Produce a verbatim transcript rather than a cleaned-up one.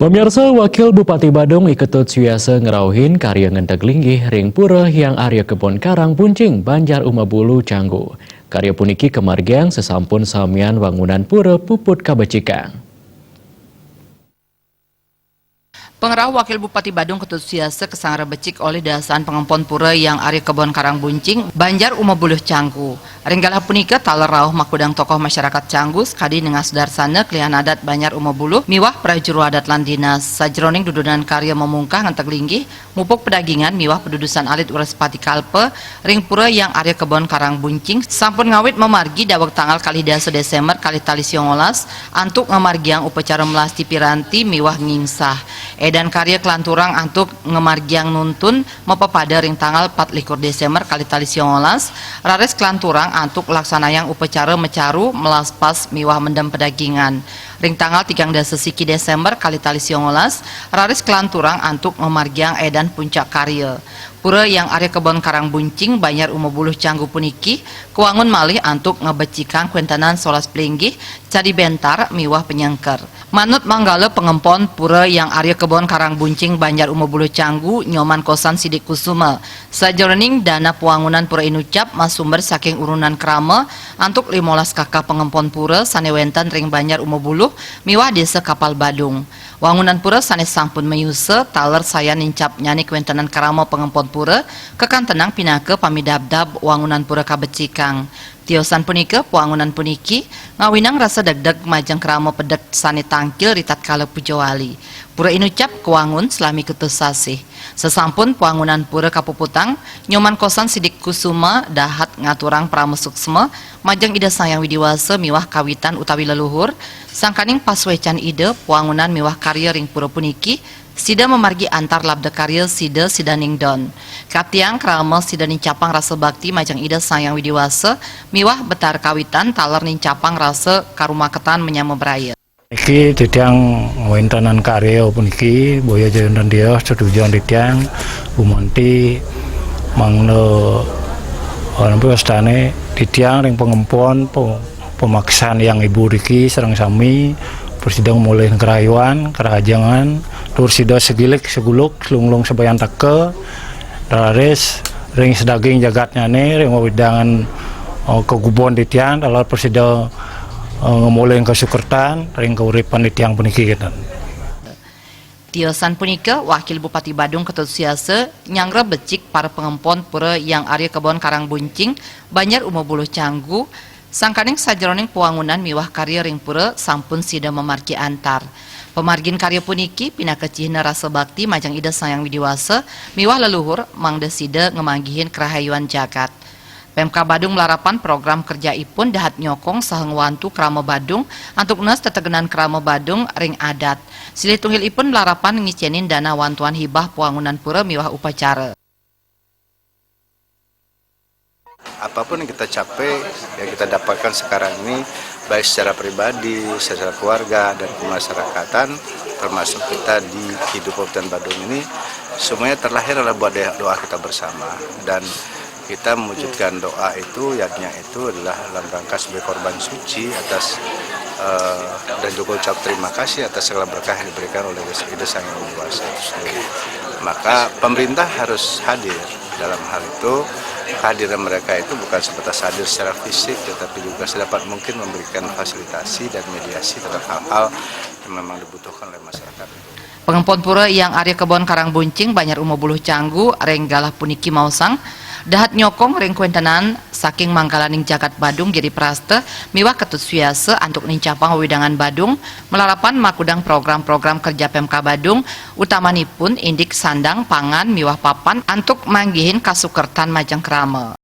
Pemirsa, Wakil Bupati Badung I Ketut Suyasa ngrauhin karya ngenteg linggih ring Pura Hyang Arya Kebon Karang Buncing, Banjar Uma Buluh, Canggu. Karya puniki kamargiang sasampun samian wangunan pura puput kabecikang. Pangrauh Wakil Bupati Badung Ketut Suyasa kasanggra becik olih dasahan pangempon Pura Hyang Arya Kebon Karang Buncing, Banjar Uma Buluh, Canggu. Ring galah punika taler rauh makudang tokoh masyarakat Canggu sakadi Nengah Sudarsana, Kelian Adat Banjar Uma Buluh miwah prajuru adat lan dinas. Sajroning dududan karya mamungkah ngenteg linggih, mupuk pedagingan miwah padudusan alit Wraspati Kalpa ring Pura Hyang Arya Kebon Karang Buncing sampun ngawit mamargi daweg tanggal kalih dasa Desember kalih tali siongolas antuk ngamargiang upacara melasti piranti miwah ngingsah. Edan karya kalanturang antuk ngamargiang nuntun mapapada ring tanggal patlikur Desember kalih tali siongolas, raris kalanturang antuk laksanayang upacara macaru, melaspas miwah mendem pedagingan. Ring tanggal tigang dasa siki Desember kalih tali siongolas, raris kalanturang antuk mamargiang edan puncak karya. Pura Hyang Arya Kebon Karang Buncing, Banjar Uma Buluh, Canggu puniki kawangun malih antuk ngabecikang kawéntenan solas plinggih, candi bentar miwah panyengker. Manut manggala pangempon Pura Hyang Arya Kebon Karang Buncing, Banjar Uma Buluh, Canggu, Nyoman Kosan Sidik Kusuma. Sajeroning dana pawangunan pura inucap masumber saking urunan krama antuk limolas kakah pangempon pura sané wénten ring Banjar Uma Buluh miwah Désa Kapal Badung. Wangunan pura sané sampun mayusa taler sayan nincapnyané kawéntenan krama pangempon pura kakantenang pinaka pamidabdab wangunan pura kabecikang. Tiosan punika, pawangunan puniki ngawinang rasa degdeg majeng krama pedek sané tangkil ritatkala puja wali. Pura inucap kawangun salami kutus sasih. Sasampun pawangunan pura kapuputang, Nyoman Kosan Sidik Kusuma dahat ngaturang parama suksma majeng Ida Sang Hyang Widhi Wasa miwah kawitan utawi leluhur, sangkaning pasuécan Ida, pawangunan miwah karya ring pura puniki, sida mamargi antar labda karya sida sidaning don. Katiang krama sida nincapang rasa bakti majeng Ida Sang Hyang Widhi Wasa miwah Betara Kawitan taler nincapang rasa karumaketan manyama braya. Niki titiang ngawéntenan karya puniki, boya jaya wénten dia setujuan titiang, gumanti mangda, eh, napi wastané titiang ring pangempon, pe-, pamaksan Hyang Ibu niki sareng sami, prasida ngamolih karahayuan, karahajengan, tur sida sagilik, saguluk, salunglung sabayantaka, raris ring sadaging jagatnyané, ring wewidangan, eh, kagubon titiang, taler prasida, eh, ngamolih kasukertan, ring kauripan titiang puniki, kénten. Tiosan punika, Wakil Bupati Badung Ketut Suyasa nyanggra becik para pangempon Pura Hyang Arya Kebon Karang Buncing, Banjar Uma Buluh, Canggu, sangkaning sajeroning pawangunan miwah karya ring pura sampun sida mamargi antar. Pamargin karya puniki pinaka cihna rasa bakti majeng Ida Sang Hyang Widhi Wasa miwah leluhur mangda sida ngamanggihin karahayuan jagat. Pemkab Badung malarapan program kerjaipun dahat nyokong saha ngwantu krama Badung antuk nunas tetegenan krama Badung ring adat. Silih tunggilipun malarapan ngicénin dana wantuan hibah pawangunan pura miwah upacara. Apapun yang kita capai, yang kita dapatkan sekarang ini, baik secara pribadi, secara keluarga, dan kemasyarakatan, termasuk kita di kehidupan Badung ini, semuanya terlahir adalah buat de-, doa kita bersama. Dan kita mewujudkan doa itu, yadnya itu adalah dalam rangka sebagai korban suci atas, eh, dan juga ucap terima kasih atas segala berkah yang diberikan oleh Ida Sang Hyang Widi Wasa itu sendiri. Maka pemerintah harus hadir dalam hal itu. Kehadiran mereka itu bukan sebatas hadir secara fisik, tetapi juga sedapat mungkin memberikan fasilitasi dan mediasi terhadap hal-hal yang memang dibutuhkan oleh masyarakat. Pangempon Pura Hyang Arya Kebon Karang Buncing, Banjar Uma Buluh, Canggu, ring galah puniki maosang dahat nyokong ring kawéntenan saking manggalaning jagat Badung, Giri Prasta miwah Ketut Suyasa antuk nincapang wewidangan Badung, malarapan makudang program-program kerja Pemkab Badung, utamanipun indik sandang, pangan, miwah papan antuk manggihin kasukertan majeng krama.